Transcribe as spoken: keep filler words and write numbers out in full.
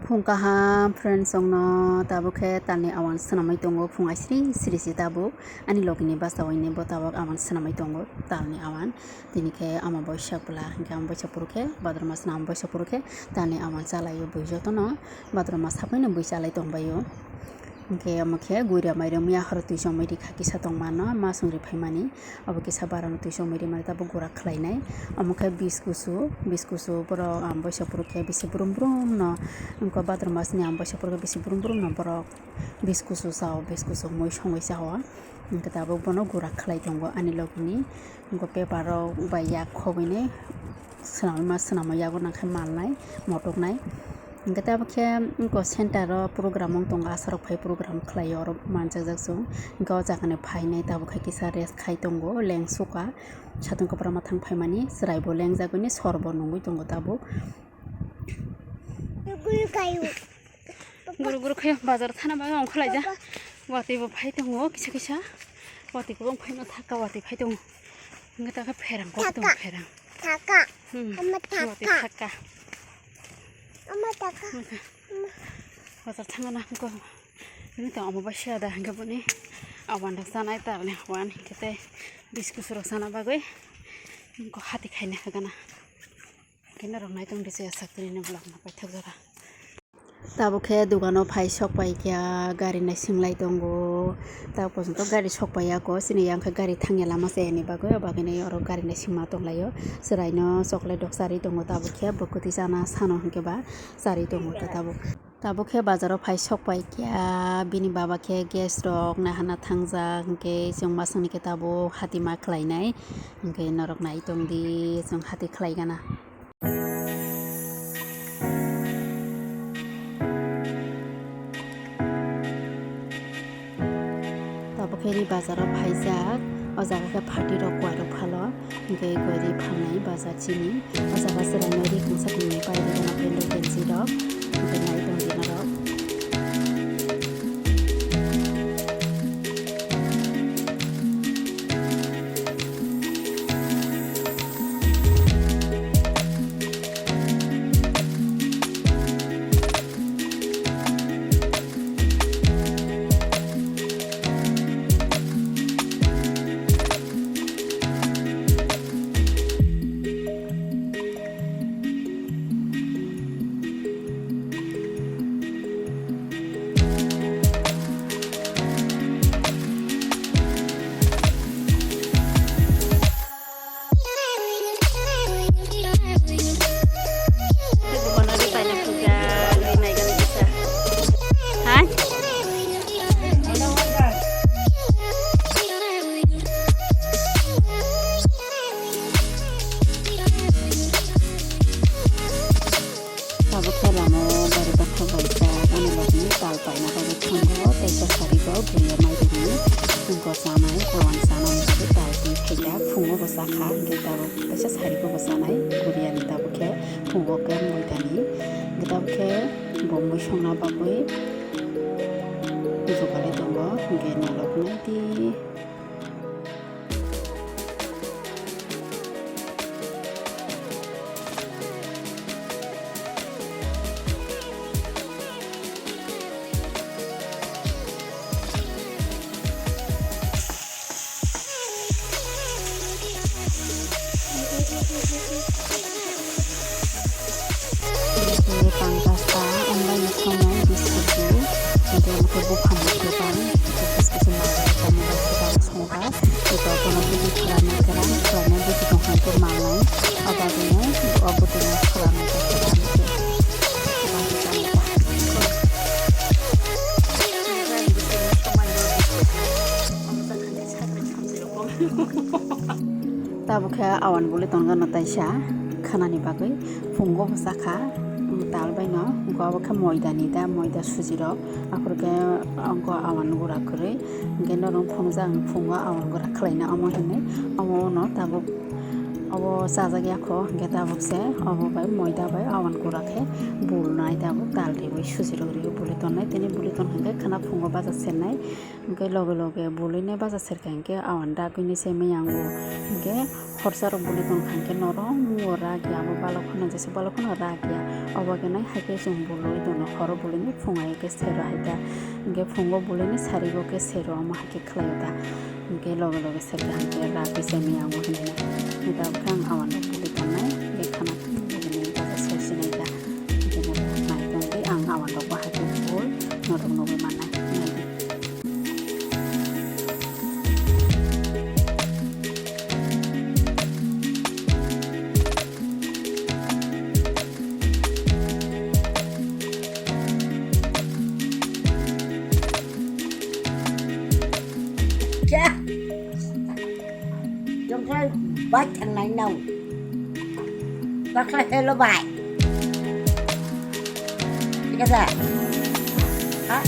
Phung kaham friends, chwngno tabuk khe talni awan swnamwi tongo, phung aisri sri se tabuk ani logini bachawini bo tabuk awan swnamwi tongo, talni awan. Tini khe ama boisak bwla, hinkhe ama boisak phuru khe bhadrao mas, ama boisak phuru khe talni awan chalaio, bui jotono bhadrao mas sapaino bui chalai tongbaio. Hinkhe omo khe guria mairum ya horo twi chongwi rikha kisa tongmano, ma chwng ri phaimani. Obo kisa barano twi chongwi rimani tabuk gura khlainai. Omo khe bis kusu, bis kusu borok, ah, boisa borok khe bisi brum brum no, wngkha bhadrao masni, ah, boisa borok khe bisi brum brum no borok bis kusu chao, bis kusu mui songwi chao. Wngkha tabuk bono gura khlai tongo ani logini. Wngkha paper rok bai yak khobwini swnamwi ma swnamwi yago nangkhe malnai, motoknai. Hingke tabuk khe wngkha center o program wng tongo, asarok phai program khlaio, oro manchajak chwng. Hingke o jaga ni phainai tabuk khe kisa rest khai tongo, lengsuka satung kwbangma thang phaimani, chwrai bo lengjagwi ni sor bo nungwi tongo tabuk. Guru guru khe bazar thana bagwi ongkhorlaijak. Watwi bo phai tongo kisa kisa. Watwi kwbang phaino thaka watwi phai tongo. Hingke ta khe pherang kok tongo pherang. Thaka. Hmm. Ama thaka. Watwi thaka. Ama thaka. Hingke. Ama. Bazar thangna hingke. Ini to omo bai siya da hingke boni. Awan rok chanai tarni awan hingke tei biscuit rok chana bagwi. Hingke hati khaina hagana. Khe norok naitung di se sak tini ni vlog no paithak jora. Tabuk khe dogano phai sok pai kha, gari naising lai tongo. Tabuk pojonto gari sok pai ya kho, chini yang khe gari thangya lama se ani bagwi, o bagwi ni oro gari naising ma tong lai o. Chwrai no chocolate rok charwi tongo, tabuk khe bwkwtwi chana sano hwnkhe ba charwi tongo khe tabuk. Tabuk khe bazar o phai sok pai kha, bini baba khe gas rok nahana thangjak, hwnkhe chwng masongni khe tabuk hati ma khlai nai, hwnkhe norok nai tong di, chwng hati khlai gana. Tabuk khe ri bazar o phaijak, o jaga khe pharti rok kowai rok phalo, hwnkhe kowai ri phalnai bazar chini, o jaga chwraino ri khungsa tongmani pairwkhe nokhe local chirok, hwnkhe nai tongdi norok. Tabuk khe lama o gari bathang bai kha, ani bagwi tal paina bagwi thango, teisa sari bo buya mai rwdi. Wngkha chanai, awan chana bagwi tal twi khaijak, phungo bo chakha, hwnkhe tabuk teisa sari bo chanai, guriani tabuk khe phungo khe moidani, hwnkhe tabuk khe bo mui songna bagwi jugali tongo, hwnkhe nalok nai di. Ini pankasta, ang bai ni somoi biskit di, jadi ang khe buphang ni khe bang, biskit se ma bai, tamo bai khe bang songkha, ito bono bidi khlana kwrang, khlana bidi tongkha khe mangnai, o bagwi no o bwtwi no khlana khe kwrang khe. Tabuk khe awan bwlwi tongkha no taisa khanani bagwi, phungo bo chakha, um, tal bai no, abo khe moida ni da, moida suji rok, aphuru khe, um, awan gura kwrwi, hwnkhe norok phunukjak, phungo awan gura khwlaina omo hinwi, omo no tabuk obo chajak ya kho, hwnkhe tabuk se obo bai moida bai awan gura khe bulnai, tabuk tal riwi suji rok riwi bwlwi tonnai, tini bwlwi tongkha khe khwna phungo baja sernai. Hwnkhe loge loge bwlwino baja serkha hinkhe awan dagwini se miyang o. Hinkhe Khorsa rok buli tong kha hwnkhe norok mungo rak ya, amo balok phano jesa balok phano rak ya. Obo khe nai hai khe chwng bului dono, horo bului ni phung ai khe sero hai ta. Hwnkhe phungo bului ni sarigo khe sero, omo hai khe khlai o ta. Hwnkhe loge loge serkha hwnkhe rak khe semi yango hinwi nai. Hwnkhe tabuk khe ang awan rok buli tongnai, hwnkhe khana buli ni baja sersi nai ta. Hwnkhe norok nai tong di, ang awan rok bo hai khe bul norok nugwi mannai. Nai di. Kya? Jongkhlai bai thangnai nao. Bakla hello bai. Thik ase? Ha?